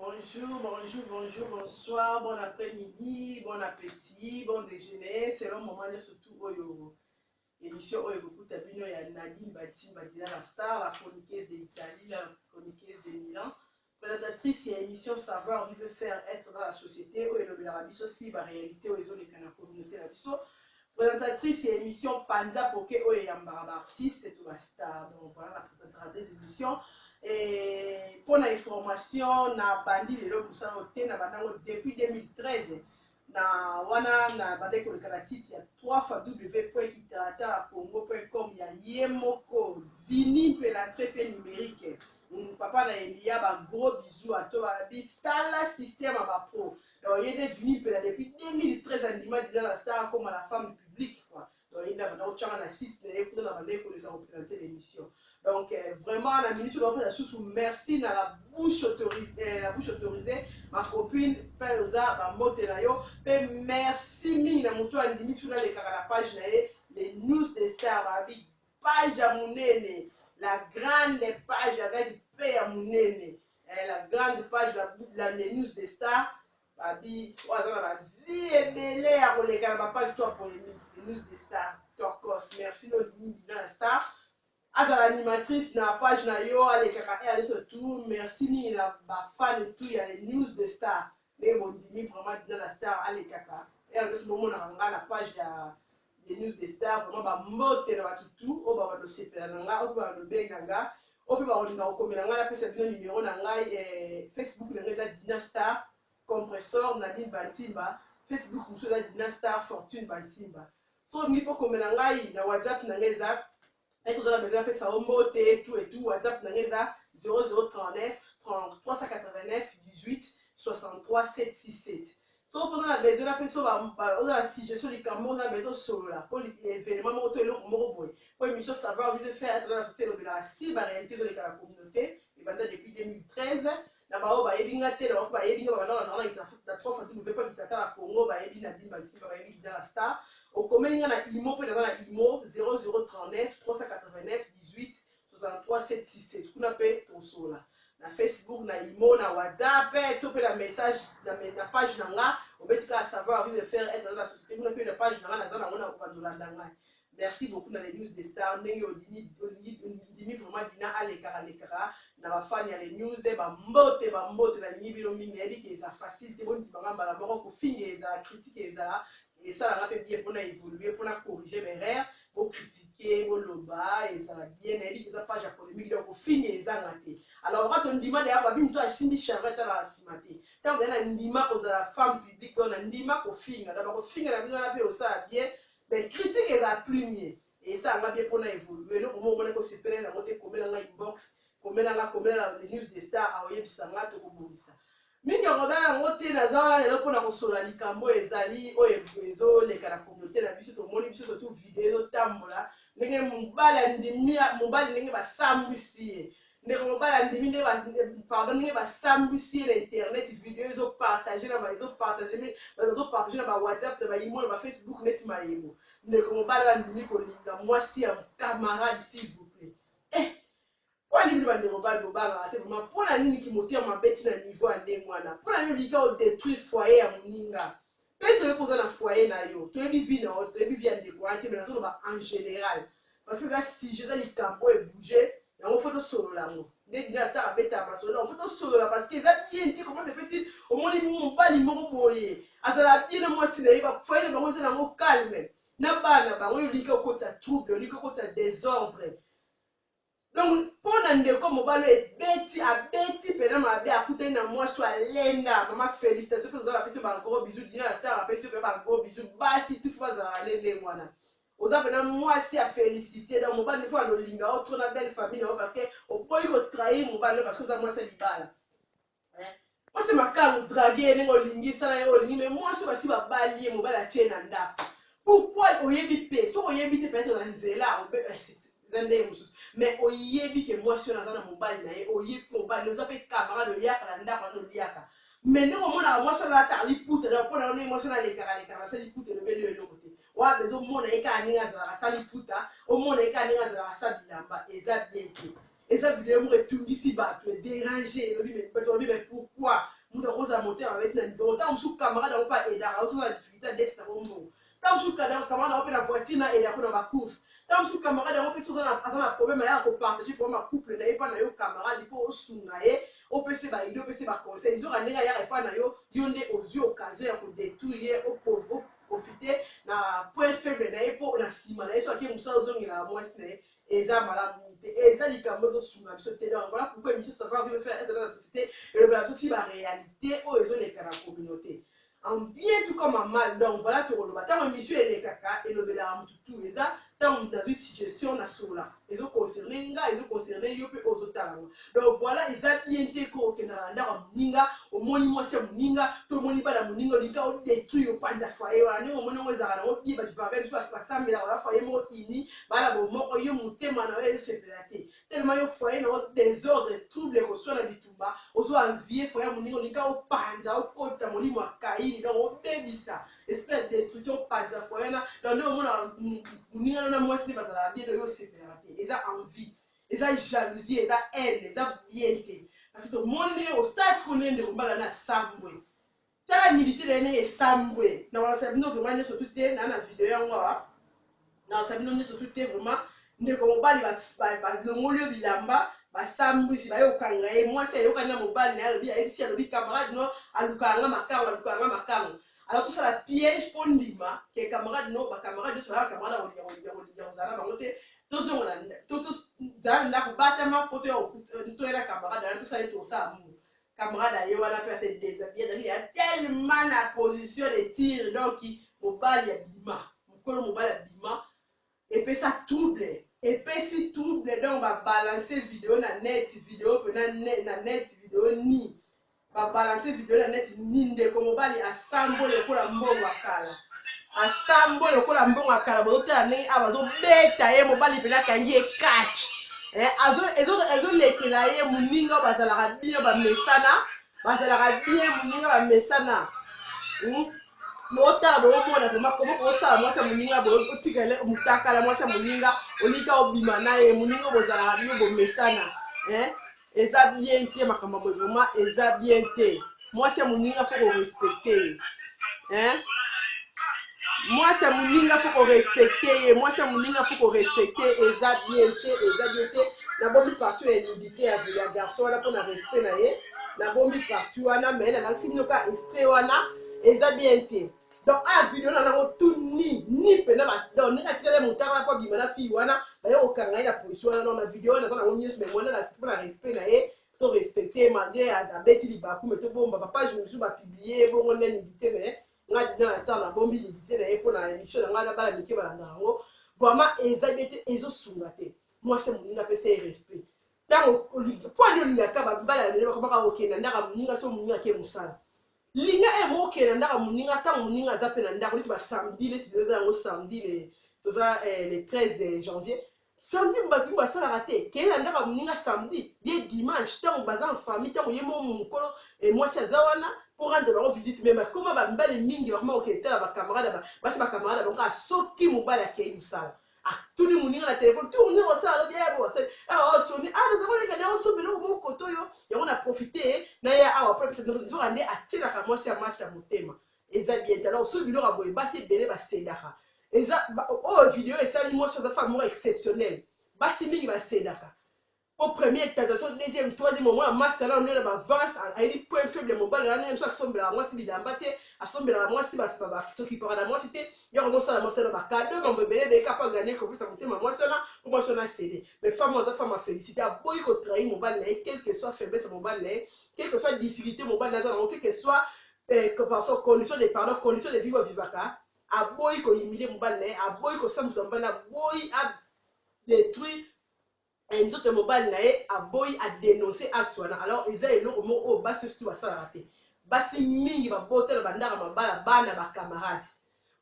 Bonjour, bonjour, bonjour, bonsoir, bon après-midi, bon appétit, bon déjeuner, selon moment nyonso tout oyo émission oyo ekokuta bino ya Nadine Batimba Dina la star, la chroniqueuse de l'Italie, la chroniqueuse de Milan, présentatrice ya émission Savoir vivre faire être dans la société oyo elobelaka biso si ba réalité oyo ezoleka na communauté na biso, présentatrice ya émission Panza Poke oyo eyambaka ba artistes to ba stars. Donc voilà, na présentera des émissions et mpo na information na bandi lelo mosala oyo te, na bandango depuis 2013 na wana na bandaki koleka na site ya 3 fois w kitalatala congo com ya ye moko Vini mpe l'entrée mpe numérique. Papa na Elia, ba gros bisous ato babi tala système ya bapro. Donc ye nde Vini mpela depuis 2013 andima Dina la star akoma la femme publique quoi. Donc ye nde abanda kotyanga na site na ye kuna, na bandaki koleka koprésente l'émission. Donc vraiment na minute oyo napesa susu merci na la bouche autorisée, la bouche autorisée, ma copine mpe oza bambote na yo mpe merci mingi na moto andimi su nalekaka na page na ye, les news des stars, babi page ya monene, la grande page avec pe ya monene, la grande page, les news des stars, babi oyo aza na bavie ebele ya koleka na bapage to ya polémique. Les news des stars tokos, merci nodimi Dina la star azala animatrice na page na yo, alekaka e nyonso tout. Merci mingi na bafan tout ya les news de star ndenge bondimi vraiment Dina la star alekaka ere nyonso bomonaka nga na page ya les news des stars. Vraiment bambote na bato tout oyo babanda osepela na nga, oyo mpe babanda obenga nga, oyo mpe bakolinga kokomela ngai, napesa bino numero na ngai. Facebook na ngai eza Dina Star Compressor Nadine Bantimba. Facebook mosusu eza Dina Star Fortune Bantimba. So olingi mpo komela ngai na WhatsApp na ngai, eza ete oza na besoin apesa yo mbote, tout et tout, WhatsApp na ngai eza 0039 389 18 63 767. Soki mpoza na besoin napesa, oza na suggestion, likambo oza na besoin osolola mpo événement moko to eloko moko boye, mpo émission Savoir vivre faire être dans la société elobelaka si baréalité ezoleka na communauté, ebanda depuis 2013. Na baoyo bayebi nga te, na baoyo bayebi nga, babanda kolanda na 3 fois w mpo kitata na Congo, bayebi Nadine Bantimba, bayebi Dina la star. Okomeli nga na imo mpe naza na imo 0039 389 18 63 767. Kuna mpe tosolola na Facebook, na imo, na WhatsApp to mpe na message na page na nga. Obeti kaka Savoir vivre faire être dans la société, kuna mpe na page na nga naza nango na kobandolanda ngai. Merci beaucoup na les news des stars ndenge ondimi vraiment Dina alekaka lekaka na bafani ya les news. Bambote, bambote, nalingi bino mingi. Nayebi ke eza facile te bondimanga mbala moko. Kofinga ezala, critique ezala, esalanga mpe bien mpona évoluer, mpona corriger mes erreurs. Bocritique, boloba, ezala bien. Nayebi ke eza page ya polémique, donc kofinga ezanga te. Alors oka tondima deya babi moto asimbi charrette atalaka nsima te. Ntango ya na ndima kozala femme publique, donc na ndima kofinga, donc bakofinga na bino wana mpe osala bien, mais critique eza plus mieux, esalanga bien mpona évoluer. Eloko moko omonaki osepelani yango te, komela nga inbox, komela nga, komela les news des stars, aoyebisa nga, tokobongisa mingi. Akobela yango te. Naza wana lelo mpona kosola likambo ezali oyo ezoleka na communauté na biso. Tomoni biso surtout video ezotambola ndenge mobali andimi, mobali ndenge basambwisi ye, ndeko mobali andimi ndenge, pardon, ndenge basambwisi ye na internet. Video ezopartage na ezopartage, bazopartage na bawhatsapp, na baimo, na bafacebook neti mayebo. Ndeko mobali oyo andimi kolinga mwasi ya camarade, s'il vous plaît. Mpo nini bandeko bali bobangaka te vraiment? Mpo na nini kimotema mabe ti na niveau ya ndenge wana? Mpo na nini olingi odétruire foyer ya moninga? Mpe toyebi oza na foyer na yo, toyebi vie na yo, toyebi vie ya ndeko wana te, mais nazoloba en général parce que eza sujet, eza likambo oyo ebouge yango, faut tosolola yango. Nde Dina Star abetaka masolo yango, faut tosolola parce que eza bien te. Comment se fait-il omoni mobali moko boye azala bien na mwasi na ye, bafoyer na bango eza nango calme na bana bango, oyo olingi okotisa trouble, olingi okotisa désordre? Donc mpo na ndeko mobali oyo ebeti, abeti mpena mabe, akutani na mwasi oyo alenda. Mama, félicitation mpe oza bapesi yo bagros bisous. Dina la star apesi yo mpe bagros bisous. Basi tufu bazalaka nde ndenge wana. Oza mpena mwasi ya félicité. Donc mobali faut alolinga yo trop na belle famille na yo parce que oboyi kotrahir mobali parce que oza mwasi ya libala. Mwasi makangu, drague ndenge olingi, sala ye olingi, mais mwasi oyo basi babali ye, mobali atie na ndako, pourquoi? Oyebi mpe soki oyebi te, peut-être na nzela eza ndenge mosusu, mais oyebi ke mwasi oyo aza na mobali na ye, oyebi mobali, oza mpe camarade, oliaka na ndako wana, oliaka, mais ndenge omonaka mwasi oyo alataka liputa na mpona yo, ndenge mwasi oyo alekaka alekaka na se liputa, elobeli yo eloko te. Wana bezomona ye kaka ndenge azalaka sa liputa, omona ye kaka ndenge azalaka sa bilamba, eza bien te. Eza video moko etungisi bato, ederange, elobi mais bato balobi mais pourquoi moto akozala motema mabe ti na niveau ntango mosusu camarade yango mpe aedaka yo soki oza na difficulté adefisa yango mbongo, ntango mosusu camarade yango mpe na voiture na aedaka na bacourse, ntango mosusu camarade yango mpe soki aza na problème ayaka kopartage problème ya couple na ye epa na yo camarade mpo osunga ye, opesa ye baide, opesa ye baconseil. Nzoka ndenge ayaka epa na yo, yo nde ozwi occasion ya kodétruire ye, oprofite na point faible na ye mpo na nsima na ye so ake mosala ozongelaka mwasi na ye. Eza malamu mingi te, eza likambo ezosunga biso te. Donc voilà pourquoi émission Savoir Vivre Faire Être dans la société elobela biso si baréalité oyo ezoleka na communauté, en bien tout comme en mal. Donc voilà, tokoloba ntango émission elekaka, elobelaka motu tu. Eza ntango moto azwi suggestion na solola, ezoconcerne nga, ezoconcerne yo mpe ozotala ngo. Donc voilà, eza bien te ko okendaka na ndako ya moninga, omoni mwasi ya moninga to omoni bana moninga, olinga odétruire, opanza foyer wana. Ndenge omoni yango ezalaka nango bien, bato vivaka biso, bato basambelaka, baza foyer moko uni, bana bomoko. Yo motema na yo ezosepela te tellement yo foyer na yo désordre, trouble, koswana, bitumba, ozo envie foyer ya moninga, olinga opanza, okota molimo ya Kaini, donc obebisa, esprit ya destruction, opanza foyer wana. Donc nde omona moninga na mwasi nde bazalaka bien, yo osepelaka te. Eza envie, eza jalousie, eza haine, eza bien te. Parce que tomoni ndenge ostar sikoyo, ndenge ndeko mbala na sambwe, tala nudité na ye ndenge esambwe. Na kolakisa bino vraiment nyonso tu te na video yango awa, nakolakisa bino nyonso tu te. Vraiment, ndeko mobali balongoli yo bilamba, basambwisi, baye kokanga ye. Mwasi ayokani na mobali na ye, alobi, ayebisi, alobi camarade no alukaka nga makango, alukaka nga makango. Alors tosala piège mpo ndima ke camarade no, bacamarade nyonso baya, camarade ya kolinga kozala na bango te. Tozonga, tozala na ndako, batama mpo toya na camarade wana, tosala neti tosala mungu. Camarade aye wana mpe ase déshabillé, donc ya tellement na position de tir. Donc mobali abima, mokolo mobali abima, epesa trouble, epesi trouble. Donc babalance video na net, video mpena na net, video ni babalance video na net ni ndeko mobali asambo lokola mbongo ya kala, asambo lokola mbongo ya kala. Bozotala ndenge awa bazobeta ye, mobali mpena akangi ye catch, ezolekela ye. Moninga bazalaka bien, bamesana, bazalaka bien, moninga bamesana. Botala, boomona vraiment komo kosala mwasi ya moninga boye, otikale motakala mwasi ya moninga, olika obima na ye, moninga bozalaka bino bomesana. Eza bien te makambo boye, vraiment eza bien te. Mwasi ya moninga faut korespecte ye, mwasi ya moninga faut korespecte ye, mwasi ya moninga faut korespecte. Eza bien te, eza bien te. Nabombi partie ya nudité ya garçon wana mpona respect na ye, nabombi partie wana, mais nalakisi bino ka extrait wana. Eza bien te. Donc aya video na nango tout ni ni mpena. Donc ndenge atikali motala mpo abima na fille wana, baye kokanga ye na position wana. Donc na video wana naza nango nyonso, mais mwana mpona respect na ye, to respecte malgré abeti libaku, mais tobomba bapage mosusu bapublie bongo nde nudité. Mais nga dina na star, nabombi nudité na ye mpona émission na ngai na bana mike balandaka yango. Vraiment eza bien te, ezosunga te. Mwasi ya moninga apesa ye respect. Ntango mpo ani olingaka bamibala ya lelo bakomaka okende na ndako ya moninga, so moninga ake mosala, linga e mokende na ndako ya moninga ntango moninga aza mpe na ndako, neti basamedi, neti lelo eza yango samedi, le toza le 13 janvier, samedi bato mingi basalaka te. Keye na ndako ya moninga samedi ye dimanche, ntango baza en famille, ntango ye moko mokolo mwasi aza wana mpo rendre bango visite. Mais bakoma bamibali mingi bakoma kokende tala bacamarade, basi bacamarade bango kaka soki mobali akei mosala. Atuni moninga na telefone tu, moninga kosala, alobi ye bo asali awa, osoni ah, naza koleka nde osomba eloko moko koto oyo yango na profite na ye awa po apesa. Nzoka nde atielaka mwasi ya masi ya motema. Eza bien te. Alors soki biloko ya boye, basi ebele basedaka. Eza oyo video esali mwasi aza femme moko exceptionnelle. Basi mingi basedaka po première tentation, deuxième, troisième, omona master na ndenge na bavance, ayebi point faible ya mobali na ndenge mosu asombelaka mwasi bilamba te, asombelaka mwasi, sokipaka na mwasi te, yoko mosala mwasi wana bacadeau, mambo ebele ebele kaka po aganye confiance na motema mwasi wana, po mwasi wana asede. Mais femme aza femme afélicité, aboyi kotrahir mobali na ye, quelle que soit faiblesse ya mobali na ye, quelle que soit difficulté mobali na aza nango, quelle que soit condition de, pardon, condition de vivre vivaka, aboyi kohumilie mobali na ye, aboyi kosambwisa mobali na, aboyi adétruire nzoto ya mobali na ye, aboyi adénonce acte wana. Alors eza eloko moko oyo basi surtout basalaka te. Basi mingi babota na bandaka mabala bana bacamarade,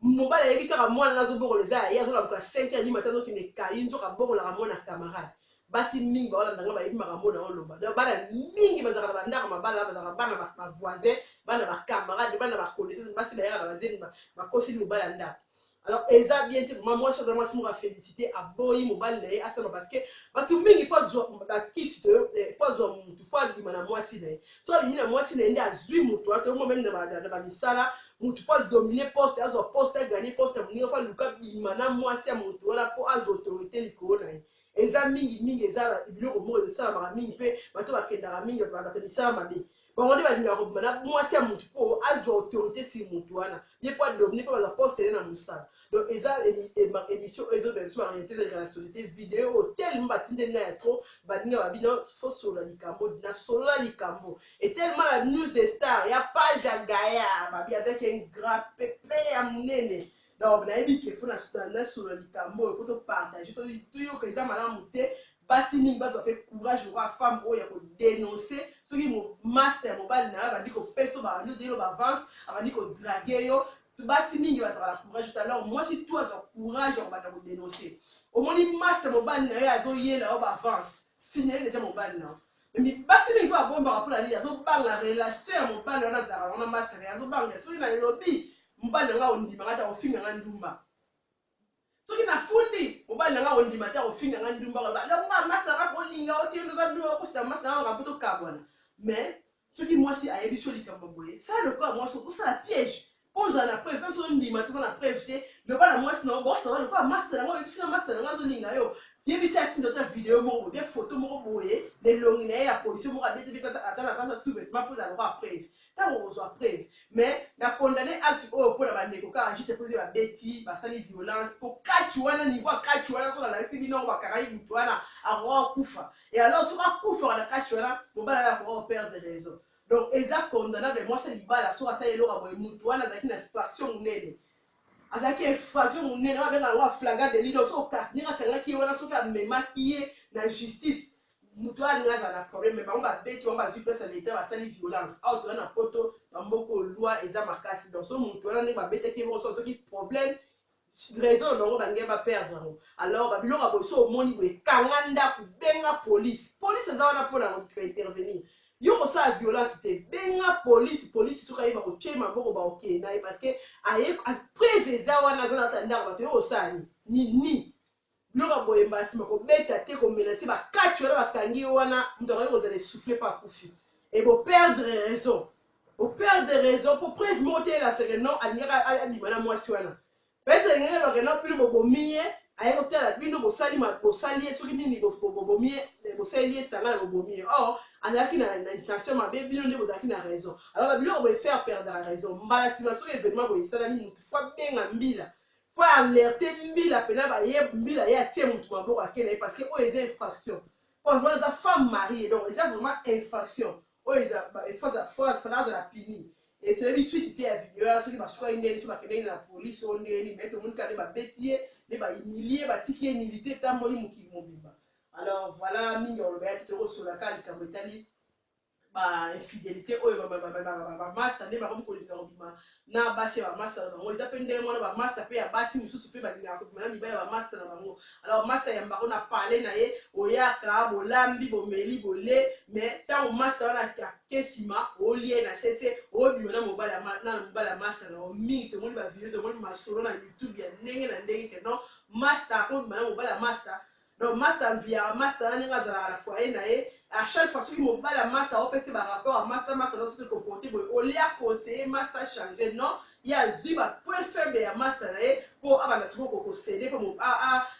mobali ayebi kaka mwana nazobokola eza ya ye, azolamuka 5 heures du matin, azokende kai, nzoka abokolaka mwana camarade. Basi mingi baolanda nga bayebi makambo na oloba. Donc bana mingi bazalaka na bandako mabala, bazalaka bana bavoisin, bana bacamarade, bana baconnaissance. Basi bayaka na bazemi, bakosili mobali ya ndako. Alors eza bien te vraiment. Mwasi aza mwasi moko afélicité, aboyi mobali na ye asala, parce que bato mingi, mpo azwa bakisi to mpo azwa mutu, faut alima na mwasi na ye. So alimi na mwasi na ye nde azwi mutu wana. Toyomona même na bamisala, mutu mpo adomine poste, azwa poste, aganye poste ya moninga, faut aluka bima na mwasi ya mutu wana mpo azwa autorité likolo na ye. Eza mingi mingi, eza biloko moko esalamaka mingi. Mpe bato bakendaka mingi, bato misala mabe, bango nde balingaka kobima na mwasi ya mutu mpo azwa autorité sur mutu wana ye, mpo adomine, mpo bazwa poste ye na mosala. Donc eza émission oyo ezobela biso baréalité ezaleka na société. Video oyo tellement batindeli ngai ya trop, baninga babino, fosolola likambo, nasolola likambo. Et tellement la News de Star ya page ya Gaillard babi avec un grand pepe ya monene. Donc nayebi ke faut nasolola likambo oyo po topartage, toyoka. Eza malamu te. Basi mingi bazwa mpe courage lokwa femme oyo ya kodénoncer soki master ya mobali na yo abandi kopesa, babandi odelo baavance, abandi kodraguer yo. Basi mingi bazalaka na courage te. Alors mwasi tu azwa courage ya kobanda kodénoncer. Omoni master mobali na yo azoyela yo baavance, signale déjà mobali na yo. Basi mingi mpe babombaka. Mpona nini? Azobanga relation ya mobali wana azalaka wana master, azobanga soki na elobi, mobali na nga ondimanga te, akofinganga ndumba. Soki nafundi, mobali na nga ondima te, akofinganga ndumba. Longa master nga kolinga otiendoza ndumba, okosita master nga makambo, tokabwana. Mais soki mwasi ayebi so likambo boye, sala lokola mwasi, osala piège mpo ozala na preuve. Soki ondima te, oza na preuve te, loba na mwasi na bosala lokola master yango oyebisi na master yango azolinga yo, yebisi atinda ata video moko boye, bien photo moko boye na elongi na ye ya position moko abeti ata na kasa sous-vêtement, mpo ozala lokola preuve. Ntango okozwa preuve. Mais na condamné acte oyo mpona bandeko kaka juste mpo nde babeti, basali violence, mpo kati wana, niveau ya kati wana, soki alakisi bino bakangaki mutu wana, akoka kokufa. Et alors soki akufaka na kati wana, mobali wana akoka koperdre raison. Donc eza condamnable. Mwasi libala soki asali eloko boye, mutu wana azalaki na infraction monene, azalaki infraction monene oyo abengaka yango flagrant délit. Donc soki ndenge akangaki ye wana, soki amemaki ye na justice, moto oyo alingi azala na problème. Mais bango babeti, bango bazwi place ya leta, basali violence. Awa toza na Poto, bamboka loi eza makasi. Donc so moto wana, ndenge babetaki ye bongo, so soki problème, raison na bango, balingi baperdre yango. Alors babiloko ya boye, so omoni boye, kanga ndako, benga police. Police eza wana mpona intervenir. Yo kosala violence te, benga police. Police soki ayeba kotie maboko, baokende na ye, parce que aye, preuve eza wana, aza na kati ndako. Bato yo kosala nini? Biloko ya boye, mbala nsima kobeta te, komela se bakati wana, bakangi ye wana, moto akoki kozala essoufflé mpo akufi. E boperdre raison, boperdre raison, mpo preuve moko te elaseke non, alingaka abima na mwasi wana. Peut-être alingaki alobaka non, bino bobomi ye, aye kotala bino, bosali bosali ye soki nini, bobomi ye, bosaleli ye sanga na bobomi ye. Or azalaki na intention mabe, bino nde bozalaki na raison. Alors babiloko boye faire perdre raison. Mbala nsima soki événement boye esalami, motu faut abenga mbila, faut alerte mbila mpena, baye mbila, ye atie motu maboko, ake na ye, parce que oyo eza infraction. Po wana eza femme mariée, donc eza vraiment infraction oyo eza fala azala puni. E toyebi suite te ya video wana, soki basukaki ndeni, soki bakendeki na police oyo ndeni. Mais tomoni kaka nde babeti ye, nde bahumilie, batiki ye nudité etamboli mokili mobimba. Alors voilà, mingi olobelaki, tokosola kaka likambo etali bainfidélité oyo bamaster nde bakomi kolinga kobima na basi ya bamaster na bango. Eza mpe ndenge wana, bamaster mpe ya basi mosusu mpe balingaka kobima na mibali ya bamaster na bango. Alors master yambako na pale na ye, oyaka, bolambi, bomeli, bole. Mais ntango master wana ake nsima, olie na sese, obima na mobali ya master na yo. Mingi tomoni bavideo, tomoni masolo na YouTube ya ndenge na ndenge ke non, master akobima na mobali ya master. Donc master mviaka master wana ndenge azalaka na foyer na ye. À chaque fois soki mobali ya master opesi barapport ya master, master nyonso se comporte boye, olia conseiller master change, non, ye azwi bapoint faible ya master na ye mpo abanda sikoyo kokosede, mpo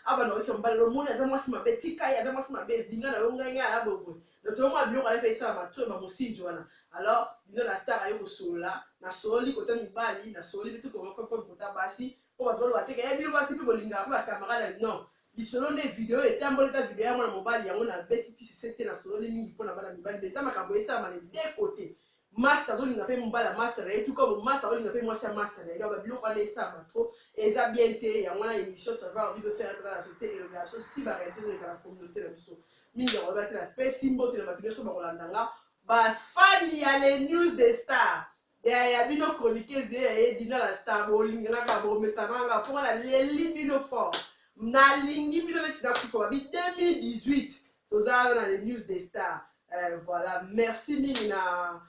abanda koyesa mobali: "Lomoni aza mwasi mabe, tika ye, aza mwasi mabe, linga na yo ngai, ngai aya boye." Donc toyomona biloko wana mpe esalama to bamosinji wana. Alors bino na star aye kosolola, nasololi kota mibali, nasololi mpe tokomoko kota basi, mpo bato baloba teke ye bino basi mpe bolingaka mpe bacamarade. Non, lisolo nde video etamboli, eza video ya mwana mobali yango nabeti pisi se te. Nasololi mingi mpona bana mibali, mais eza makambo esalama na deux côté. Master azolinga mpe mobali ya master na ye, tout comme master azolinga mpe mwasi ya master na ye. Donc babiloko wana esalama trop, eza bien te. Yango wana émission Savoir Vivre faire être dans la société elobela biso si baréalité ezoleka na communauté na biso. Mingi yango oyeba te. Napesi mbote na bato nyonso bakolanda nga, bafani ya Les News des Stars, ya bino chroniqueuse ye ya ye Dina la Star. Bolingaka, bomesananga mponga, naleli bino fort, nalingi bino neti nakufa. Babi 2018 toza wana na Les News des Stars. Voilà, merci mingi na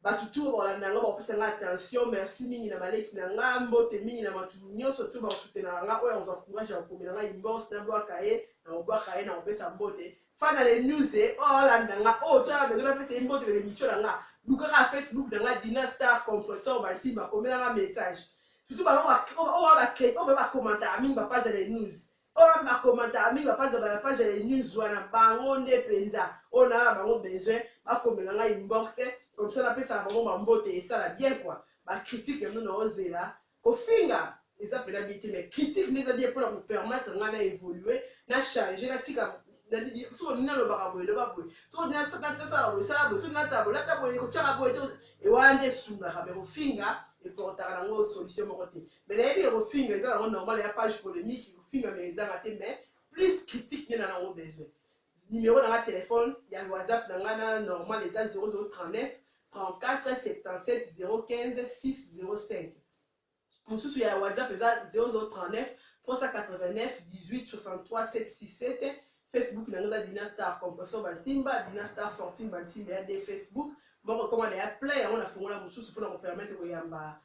Bato tout oyo bakolanda nga, bakopesa nga attention, merci mingi na baleki na nga, mbote mingi na bato nyonso tout bakosoutenaka nga. Oyo akozwa courage ya kokomela nga inbox, nabwaka ye, nakobwaka ye, nakopesa mbote. Fan ya les news oyo aolanda nga, oyo to ya besoin napesa ye mbote na emission na nga, lukaka Facebook na nga, Dina Star Compressor Bantimba, komela nga message. Surtout bango oyo bacommentaka mingi bapage ya les news, oyo bacommentaka mingi bapage ya les news wana, bango nde mpenza oyo naa na bango besoin bakomela ngai inbox, comme ça napesaka bango bambote, esala bien quoi. Bacritique na bino naozela, kofinga eza mpena bien te, mais critique nde eza bien mpona kopermettre ngai na évoluer, na changer, natika. Soki olingi nalobaka boye, loba boye. Soki olingi nasala boye, sala boye. Soki nalata boye, lata boye. Kotiaka boye te, ewana nde esungaka. Mais kofinga eportaka nango solution moko te. Mais nayebi ke kofinga eza nango normal, ya page polémique, kofinga mais ezanga te, mais plus critique nde na nango besoin. Numéro na nga téléphone ya WhatsApp na nga na normal eza 0039 34 77 015 605. Mosusu ya WhatsApp eza 0039 389 18 63 767. Facebook na nga eza Dina Star Compressor Bantimba, Dina Star Fortune Bantimba ya de Facebook moko ekoma na ya plein yango, nafongola mosusu mpona kopermettre koyamba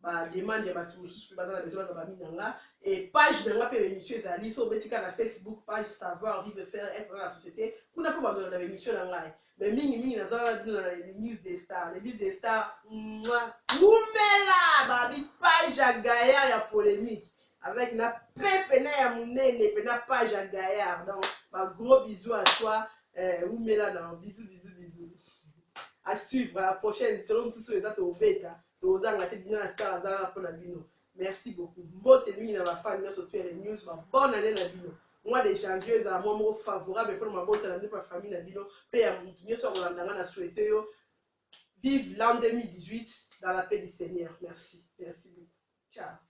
bademande ya bato mosusu mpe baza na besoin, baza bami na nga. E page na nga mpe émission ezali so obetika na Facebook, page Savoir Vivre Faire Être dans la société, kuna mpo bandola na baémission na ngai. Mais mingimingi naza na bino na les news des stars, les news des stars. Umela babi page ya gaillard ya polémique avec na pe pena ya monene pena page ya gaillard. Donc ba gros bisous à toi, umela na bisous, bisous, bisous. À suivre à la prochaine. Selon mosusu eza tobeta, tozanga te. Dina na Star aza wana mpona bino. Merci beaucoup, mbote mingi na bafani nyonso to ya les news. Babonne année na bino. Mois de janvier ezala mwa moko favorable mpona mabota na bino, mpe famille na bino, mpe ya motu nyonso akolanda nga. Na souhaite yo vive l'an 2018 dans la paix du Seigneur. Merci, merci beaucoup, ciao.